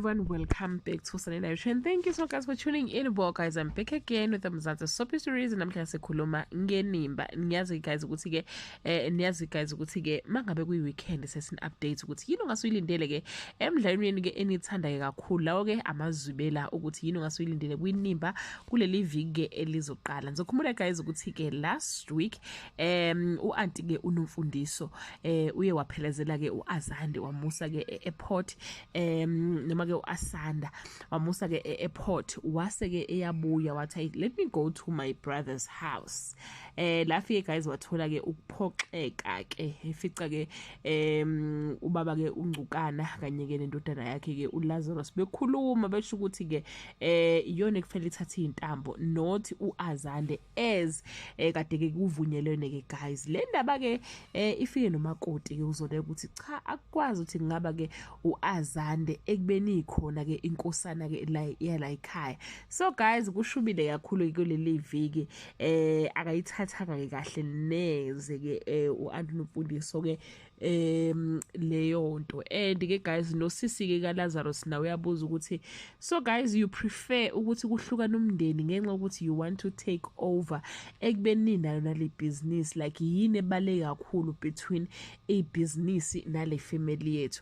Everyone, welcome back to Sunday Live Show and thank you so guys for tuning in. Well guys, I'm back again with the Mzansi Soapy Series, and namhlanje sikhuluma ngeNimba. Niyazi guys ukuthi ke niyazi guys ukuthi ke mangabe kuyi weekend sesin update ukuthi yini ongasuyilindele ke emdlalweni ke enithanda ke kakhulu, lawo ke amazwibela, ukuthi yini ongasuyilindele kwiNimba kuleli viki ke elizoqala. Ngizokhumbula guys ukuthi ke last week u-auntie ke uNomfundiso uye waphelezela ke uAzande, wamusa ke e-airport, noma ke uAsanda wamusa ke e-airport, wase ke eyabuya wathi, "Let me go to my brother's house." La fike guys, wathola ke ukuphoxeka ke, efica ke ubaba ke uNgcukana kanye ke nendodana yakhe ke uLazarus bekhuluma, besho ukuthi ke iyona ekufanele ithathe intambo, not uAzande, as kade ke kuvunyelwene ke. Guys, le ndaba ke ifike nomakoti ke uzoleka ukuthi cha, akukwazi ukuthi kungaba ke uAzande ekubeni ikhona ke inkosana ke la yala ekhaya. So guys, kushubile kakhulu kuleli viki, akayithathanga ke kahle neze ke u-auntie Nomfundiso ke leyo nto. And ke guys, nosisi ke kaLazarus nawe uyabuza ukuthi, so guys, you prefer ukuthi kuhlukane umndeni ngenxa yokuthi you want to take over ekubeni nayo nale business? Like, yini ebaluleke kakhulu between ibhizinisi nale family yethu?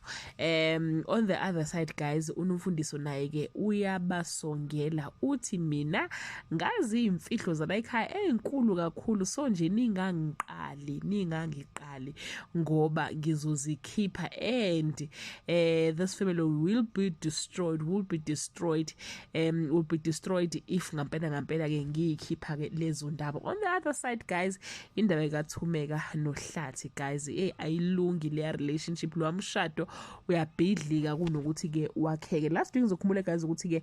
On the other side guys, uNomfundiso naye ke uyabasongela, uthi, "Mina ngazi imfihlo zala ekhaya ezinkulu kakhulu, so nje ningangiqali, ningangiqali ngoba ngizozikhipha, and this family will be destroyed, will be destroyed, will be destroyed if ngampela ngampela ke ngiyikhipha ke lezo ndaba." On the other side guys, indaba kaThumeka noHlathi guys, hey, ayilungi leya relationship, lo mshado uyabhidlika kunokuthi ke wakheke. Last week ngizokhumbula guys ukuthi ke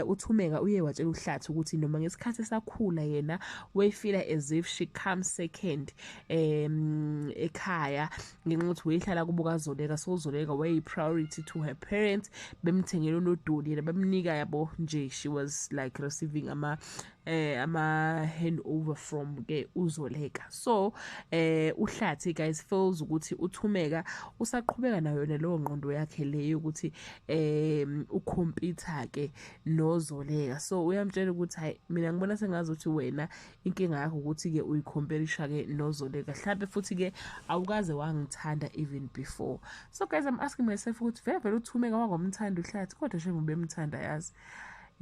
uThumeka uye watshela uHlathi ukuthi noma ngesikhathi esakhula yena wayefeel as if she comes second ekhaya ngenxa yokuthi wayehlala kubo kaZoleka, so uZoleka wayeyi priority to her parents, bemthengela unodoli, yena bemnika, yabo nje, she was like receiving ama handover from ke uZoleka. So uHlathi guys feels ukuthi uThumeka usaqhubeka nayo yona leyo ngqondo yakhe leyo ukuthi ucompete ke noZoleka, so uyamtshela ukuthi, hayi, mina ngibona sengazi ukuthi wena inkinga yakho ukuthi ke uyicomparisha ke noZoleka, mhlawumbe futhi ke awukaze wangithanda even before. So guys, I'm asking myself ukuthi vele vele uThumeka wangomthanda uHlathi, kodwa njengoba bemthanda yazi.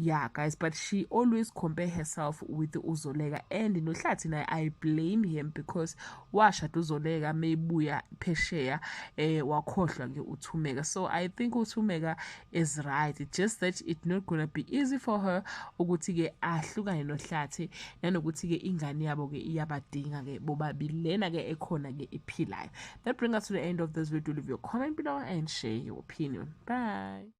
Yeah guys, but she always compare herself with uZoleka, and noHlathi naye, I blame him because washada uZoleka mayebuya phesheya, wakhohlwa ke uThumeka. So I think uThumeka is right, just that it not gonna be easy for her ukuthi ke ahlukane noHlathi, nanokuthi ke ingane yabo ke iyabadinga ke bobabili, lena ke ekhona ke iphilayo. That brings us to the end of this video. Leave your comment below and share your opinion. Bye.